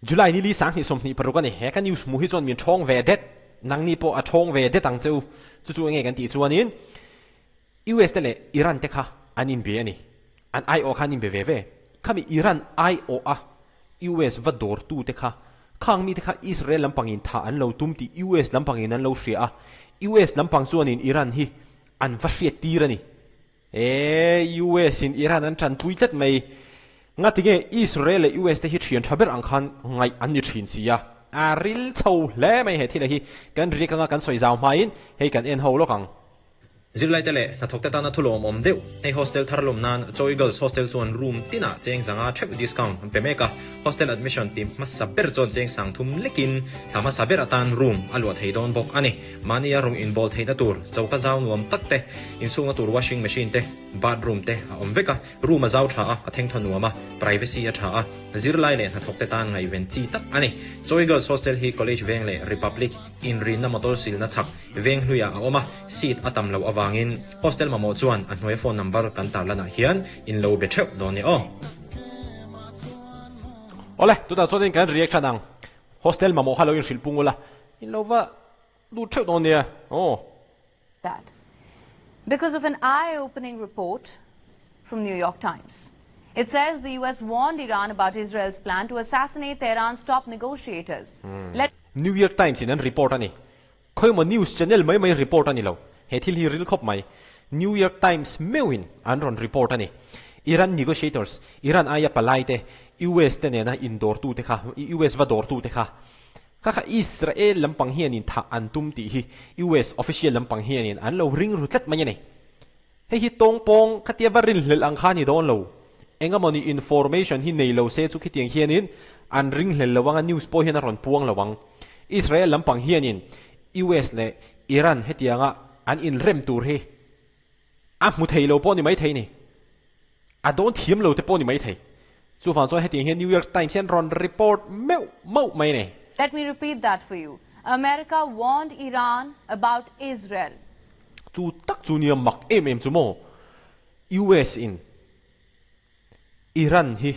July ni li 2026 a ni. He ka news hmuh hi chuan min thawng ve det. Nangni pawh a thawng ve det ang che u. Chu chu enge kan tih chuanin US te leh Iran te kha an inbe a ni. An aiawh kha an inbe ve ve. Khami Iran aiawh a US va dawrtu te kha khang mite kha Israel lampangin thah an lo tum tih US lampangin an lo hria a. US lampang chuanin Iran hi an va hriat tir a ni. E, US in Iran an tanpui tlat mai. Ngati nge Israel leh US te hi thian tha ber ang khan ngaih an ni thin si a. A ril chho hle mai he thil hi. Kan riak anga kan sawi zau hmain hei kan en ho lawk ang. Zirlaite leh hnathawkte tana thu lawmawm deuh hei hostel thar lawm nan Choi Girls Hostel chuan room tinah cheng zanga theuh discount an pe mek a, hostel admission ti hmasa ber chuan cheng 3000 lekin thla hmasa ber atan room a luah thei dawn bawk a ni. Mahnia rawng inbawl theihna tur choka zau nuam tak te, insukna tur washing machine te, bathroom te a awm vek a, room a zau tha a, a thengthaw nuam a, privacy a tha a, zirlai leh hnathawkte tan ngaihven chi tak a ni. Choi Girls Hostel hi College Veng leh Republic inrinna motor silna chhak veng hluiah a awm a, seat a tam loh avangin hostel mamawh chuan a hnuaia phone number kan tarlanah hian in lo be theuh dawn e aw. Awle, tunah chuanin kan reaction ang. Hostel mamawh kha lo inhrilh pung ula, in lo va lut theuh dawn nia aw. That because of an eye-opening report from New York Times. It says the US warned Iran about Israel's plan to assassinate Tehran's top negotiators. Let New York Times in an report a ni. Khawimaw news channel mai mai report a ni lo. He thil hi ril khawp mai. New York Times meuhin an rawn report a ni. Iran negotiators, Iran aia palai te, US te nena indawrtu te kha, US va dawrtu te kha, kha kha Israel lampang hianin thah an tum tih hi US official lampang hianin an lo ring ru tlat mai a ni. Hei hi tawngpawng khatia va rinhlelh ang kha a ni dawn lo. Engemawni information hi nei lo se chu khitiang hianin an ringhlel lo ang a, news pawh hian a rawn puang lo ang. Israel lampang hianin US leh Iran hetianga an inrem tur hi a hmu thei lo pawh ni maithei ni. A dawn thiam lo te pawh ni maithei. Chuvang chuan hetiang hian New York Times hian rawn report meuh mauh mai a ni. Let me repeat that for you. America warned Iran about Israel. Chu tak chu nia mak em em chu maw? US in Iran hi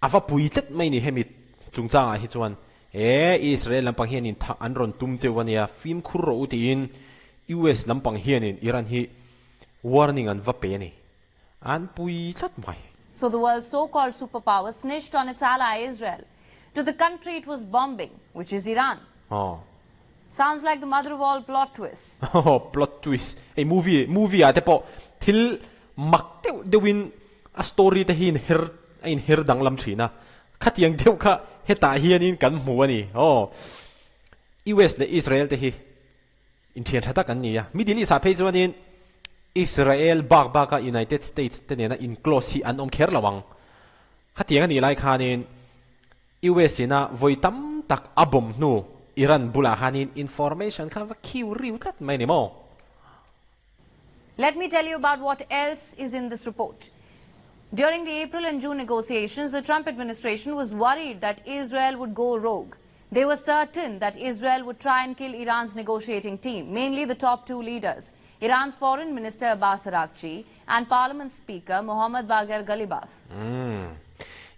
a va pui tlat mai ni hemi chungchangah hi chuan e Israel lampang hianin thah an rawn tum cheu ania fimkhur rawh u tiin US lampang hianin Iran hi warning an va pe a ni. An pui tlat mai. So the world's so-called superpower snitched on its ally Israel to the country it was bombing, which is Iran. Aw. Sounds like the mother of all plot twists. Aw, plot twist. Hei movie, movie ah te pawh thil mak deuh deuhin a story te hi in her a in her danglam thin a. Khatiang deuh kha hetah hianin kan hmu a ni. Aw. US leh Israel te hi Inthian tha tak an ni a. Middle East ah phei chuanin Israel bak baka United States te nena in close hi an awm kher lo ang. Khatiang a nih lai khanin US ina vawi tam tak a bomb hnu Iran bulah khanin information kha va khiu riu tlat mai a ni maw? Let me tell you about what else is in this report. During the April and June negotiations, the Trump administration was worried that Israel would go rogue. They were certain that Israel would try and kill Iran's negotiating team, mainly the top two leaders, Iran's Foreign Minister Abbas Araghchi and Parliament Speaker Mohammad Bagher Ghalibaf.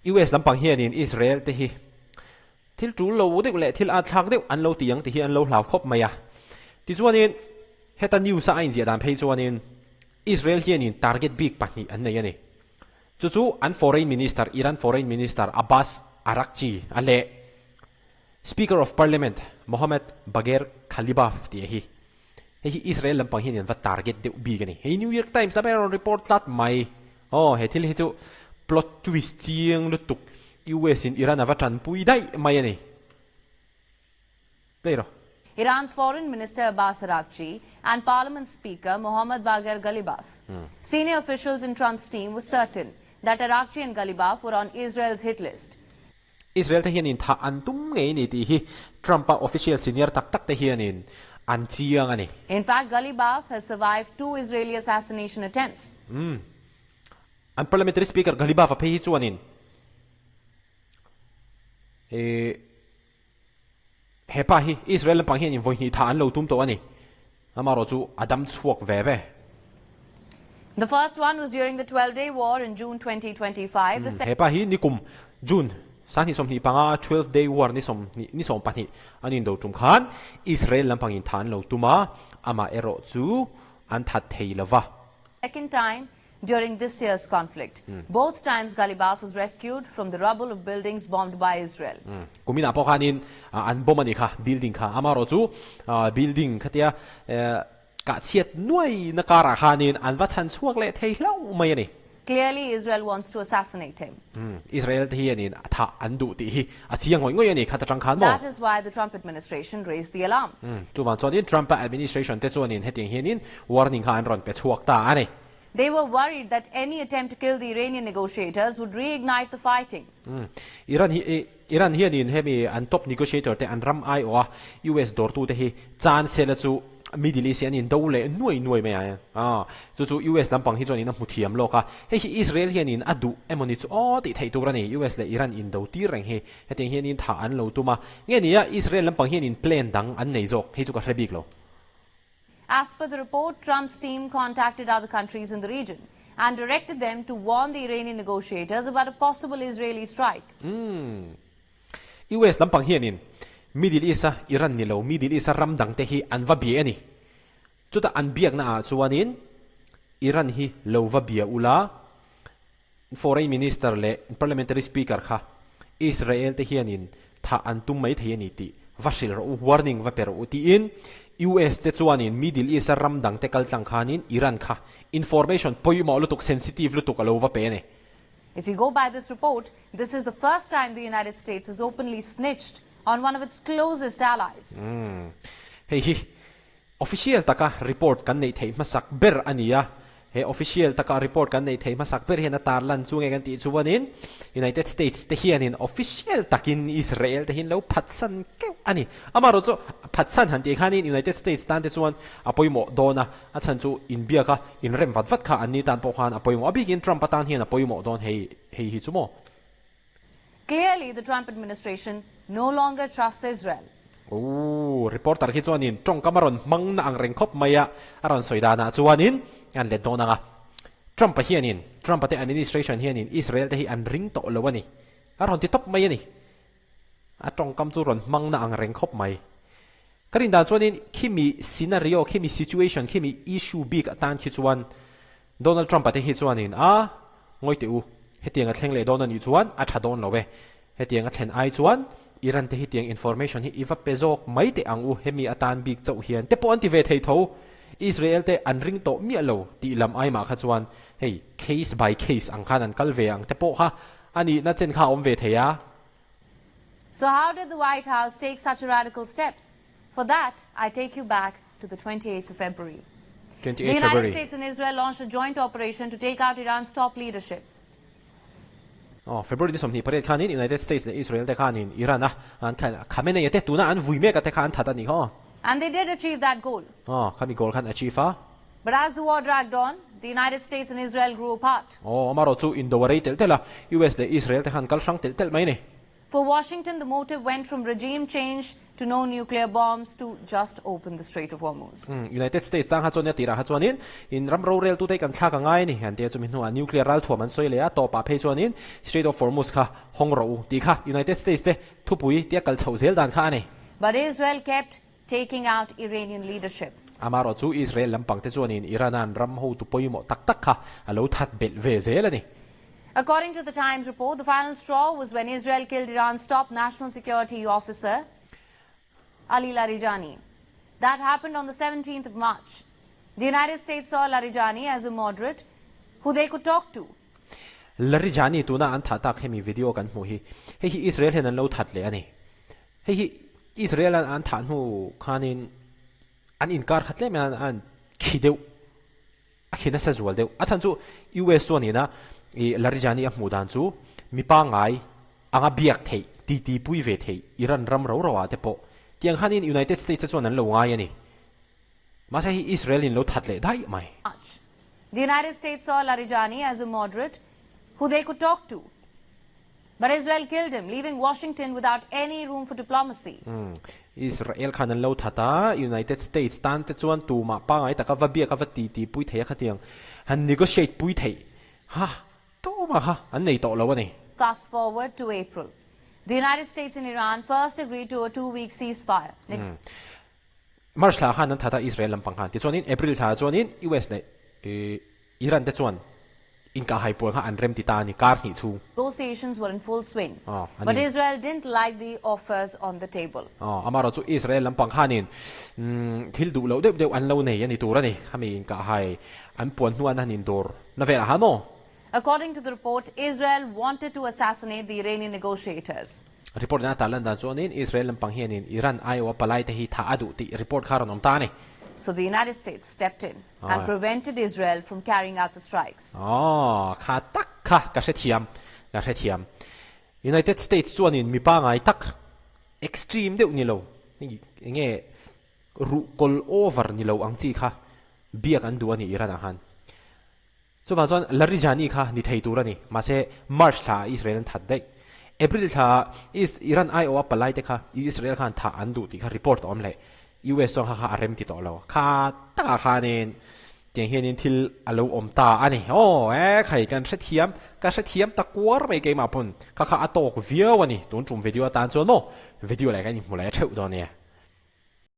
US lampang hianin Israel te hi thil tul lo deuh leh thil atthlak deuh an lo ti ang ti hi an lo hlau khawp mai a. Tichuanin heta news a a inziah dan phei chuanin Israel hianin target bik pahnih an nei a ni. Chu chu an Foreign Minister, Iran Foreign Minister Abbas Araghchi a leh Speaker of Parliament Mohammad Bagher Ghalibaf tih a hi. Hei hi Israel lampang hian an va target deuh bik a ni. Hei New York Times lamah hian a rawn report tlat mai. Aw, he thil hi chu plot twist chiang lutuk US in Iran a va tanpui daih mai a ni. Play rawh. Iran's Foreign Minister Abbas Araghchi and Parliament Speaker Mohammad Bagher Ghalibaf. Senior officials in Trump's team were certain that Araghchi and Ghalibaf were on Israel's hit list. Israel te hianin thah an tum ngei ni tih hi Trump-a official senior tak tak te hianin an chiang a ni. In fact, Ghalibaf has survived two Israeli assassination attempts. An parliamentary speaker Ghalibaf-a phei hi chuanin eh He pa hi Israel lampang hianin vawi hnih thah an lo tum tawh a ni. Amaherawh chu a dam chhuak ve ve. The first one was during the 12-day war in June 2025. The He pa hi nikum June. 25 12 day war ni 20 ni 12 an indo tum khan Israel lampangin than lo tuma ama ero chu an that thei lova. Second time during this year's conflict. Both times Ghalibaf was rescued from the rubble of buildings bombed by Israel. Kumina pawh khanin an bomb ani kha building kha ama ro chu building khatia ka chiat nuai na kara khanin an va chan chuak le thei hlau mai ani. Clearly, Israel wants to assassinate him. Israel te hianin tha an du ti hi a chiang ngoi ngoi ani kha ta tang khan mo. That is why the Trump administration raised the alarm. Chuwan chuanin Trump administration te chuanin heting hianin warning kha an ron pe chuak ta ani. They were worried that any attempt to kill the Iranian negotiators would reignite the fighting. Iran hianin hemi an top negotiator te an ram ai oa US dor tu te hi chan sela chu Middle East an in do le nuai nuai mai a chu chu US lampang hi chuan in a hmu thiam lawk a hei hi Israel hianin a duh emawni chu aw tih theih tur ani US leh Iran in do tir reng hi hetiang hianin tha an lo tum a nge nia Israel lampang hianin plan dang an nei zawk hei chu ka hre bik lo. As per the report, Trump's team contacted other countries in the region and directed them to warn the Iranian negotiators about a possible Israeli strike. US lampang hianin Middle East a Iran ni lo Middle East a ram dang te hi an va bia ani chuta an biak na ah chuanin Iran hi lo va bia ula foreign minister le parliamentary speaker kha Israel te hianin tha an tum mai thei ani ti va hril ro warning va per u ti in US te chuanin Middle East a ram dang te kal tlang khanin Iran kha information poimo lutuk sensitive lutuk alo va pe ne. If you go by this report, this is the first time the United States has openly snitched on one of its closest allies. Hei hi official taka report kan nei thei hmasak ber ania he official taka report kan nei thei hmasak ber hian a tar lan chu nge kan tih chuanin United States te hianin official takin Israel te hin lo phatsan keuh ani ama ro chu phatsan han ti khanin United States tan te chuan a pawimawh dawn a a chhan chu in biaka in rem vat vat kha an ni tan pawh khan a pawimawh a bikin Trump atan hian a pawimawh dawn hei hei hi chu maw. Clearly, the Trump administration no longer trusts Israel. Oh, reporter hi chuanin tawngkam a rawn hmang na ang reng khawp mai a a rawn sawi danah chuanin an let dawn anga Trump a hianin Trump a te administration hianin Israel te hi an ring tawh lo ani a rawn ti tawp mai ani a tawngkam chu rawn hmang na ang reng khawp mai ka rin dan chuanin khimi scenario khimi situation khimi issue bik atan khi chuan Donald Trump a te hi chuanin a ngoi te u hetiang a thleng leh dawn ani chuan a tha dawn lo e hetiang a thlen ai chuan Iran te hi tiang information hi iva pe zawk mai te ang u hemi atan bik chauh hian te pawh an ti ve thei tho Israel te an ring tawh miah lo tih lam ai mah kha chuan hei case by case ang khan an kal ve ang te pawh kha ani na chen kha awm ve thei a. So how did the White House take such a radical step? For that, I take you back to the 28th of February. 28 The United February. States and Israel launched a joint operation to take out Iran's top leadership. Oh, February ni 28 khanin United States le Israel te khanin Iran a an khan Khamenei te tuna an vui mek te kha an that ani ho. And they did achieve that goal. Oh, khami goal khan achieve a. But as the war dragged on, the United States and Israel grew apart. Oh, amaro chu indo rei tel tela US le Israel te khan kal hrang tel tel mai ni. For Washington, the motive went from regime change to no nuclear bombs to just open the Strait of Hormuz. United States tang ha chuan tira ha chuanin in ram ro rel tu te kan thlak angai ni han te chu mi hnu a nuclear ral thuam an soi le a to pa phei chuanin Strait of Hormuz kha hong ro ti kha United States te thupui tia kal chho zel dan kha ani. But Israel kept taking out Iranian leadership. Amaro chu Israel lampang te chuanin Iranan ram ho tu poimo tak tak kha alo that bel ve zel ani. According to the Times report, the final straw was when Israel killed Iran's top national security officer, Ali Larijani. That happened on the 17th of March. The United States saw Larijani as a moderate who they could talk to. Larijani tuna an tha tak hemi video kan hmu hi hei hi Israel hen an lo that le ani hei hi Israel an an tha hnu khanin an inkar khat le an an khideu a khina sa zual deuh a chan chu US chuan ina i Larijani a hmu dan chu mi pa ngai anga biak thei ti ti pui ve thei Iran ram ro ro a te pawh tiang khanin United States chuan an lo ngai ani ma sa hi Israel in lo that le dai mai. March. The United States saw Larijani as a moderate who they could talk to. But Israel killed him, leaving Washington without any room for diplomacy. Israel khan an lo thata United States tan te chuan tu ma pa ngai taka va bia ka va ti ti pui thei a khatiang han negotiate pui thei ha to ma kha an nei to lo ani. Fast forward to April. The United States and Iran first agreed to a two-week ceasefire. March thla khan an that a Israel lampang khan. Tichuanin April thla chuanin US leh Iran te chuan inkahhai pawl kha an rem ti ta a ni kar hnih chhung. Negotiations were in full swing, but Israel didn't like the offers on the table. Amaherawh chu Israel lampang khanin thil duh loh deuh deuh an lo nei a ni tur a ni. Khami inkahhai an puan hnuan han indawr na velah han aw. According to the report, Israel wanted to assassinate the Iranian negotiators. Report in a tarlan dan chuanin Israel lampang hianin Iran aiawha palai te hi tha a duh tih report kha a rawn awm ta a ni. So the United States stepped in and prevented Israel from carrying out the strikes. Aw, kha tak kha ka hrethiam, ka hrethiam. United States chuanin mi pangai tak, extreme deuh ni lo, enge ruh kawl over ni lo ang chi kha biak an duh a ni Iran ah khan. Chuvang chuan Larijani kha ni thei tur a ni. Mahse, March thla ah Israel an that daih. April thla ah Iran aiawh a palai te kha Israel khan thah an duh tih kha report a awm leh. US chuan kha kha a rem ti tawh lo. Kha takah khanin tiang hianin thil a lo awm ta a ni. Aw e khai kan hrethiam, ka hrethiam ta kuar mai keimah pawn kha kha a tawk viau a ni. Tun tum video atan chuan maw video leh kan inhmu leh theuh dawn nia.